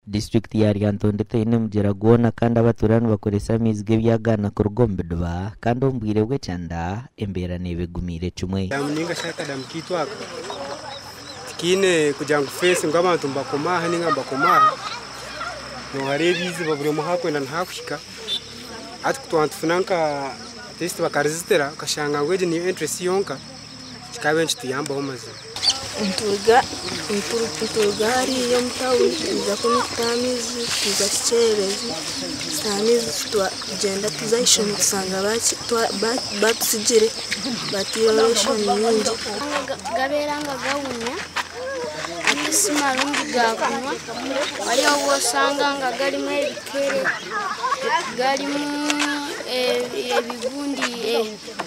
Disiturikiti ya Lyantonde teine mugyera gwona kandi abatuura nibakoresa amaizi g'ebyagaana kuruga omu bidiba kandi omu bwire bw'ekyanda embeera neeba egumiire kimwe. Damu ninga shi akadamu kaitu aka tikaine kugira ngu fensi ngu abantu nibakoma aha ninga nibakoma aha, nohareeba eiziba buri omwe ahu arikwenda niho arikuhika. Hati ku twaba nitufuna nka at least bakarizitira okashanga ngu egi niyo entrance yonka, kikaabaire nikituyambaho mazima. Nituruga hariya omu tawuni twija kunu kutaha amaizi twija Kikyererezi tutaha amaizi tugyenda tuza aha ishomero tushanga batutsigire batiireho reshoni nyingi. Gabeera nga gawunya ate si marungi ga kunywa hariho obu osanga nga garimu ebikere garimu ebigundi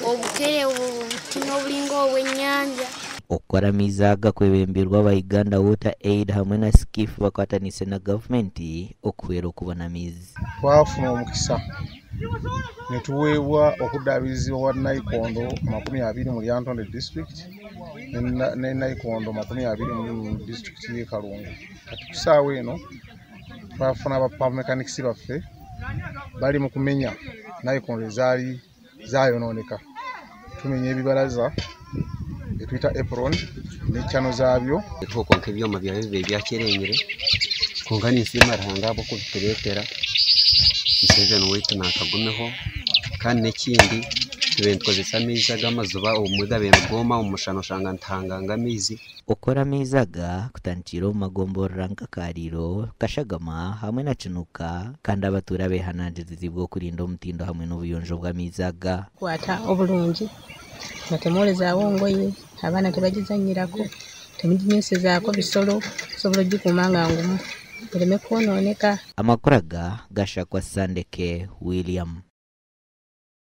obukere obutini oburi nk'obw'enyanja. Okukora amaizi aga kwebembirwe aba Uganda Water Aid hamwe na Skiff bakwataniise na gavumenti okuhwera okubona amaizi. Twafuna omukisa nituweebwa okudaabirizibwa kwa nayikondo 20 mu Lyantonde district ne nayikondo 20 mu disitulikiti y'e Kalungu. Kati ku ssaawa eno twafuna ba pump mechanics baffe bali mu kumenya nayikondo ezaali zaayonooneka. Tumenya ebibaraza ebituyita apron ne channel zaabyo. Eriho kwonka ebyoma byayo bibaire byakyerenyire kwonka ninsiima Ruhanga ahabw'okubitureetera. Museveni waitu naakagumeho kandi n'ekindi tubaire nitukozesa amaizi ag'amaziba obumwe gabaire nigooma omu mushana oshanga nituhanganga amaizi. Okukora amaizi aga kutandikiire omu magomborora nka Kariiro, Kashagama hamwe na Kinuka kandi abatuura behanangiriziibwe okurinda omutindo hamwe n'obuyonjo bw'amaizi aga. Kwata obulungi nga temworezaawo ngoye, abaana tebagizanyirako, temuginywesizaako bisolo, okusobola ogikuuma nga ngumu ereme kwonooneka. Amakuru aga gashakwa Sandeke William.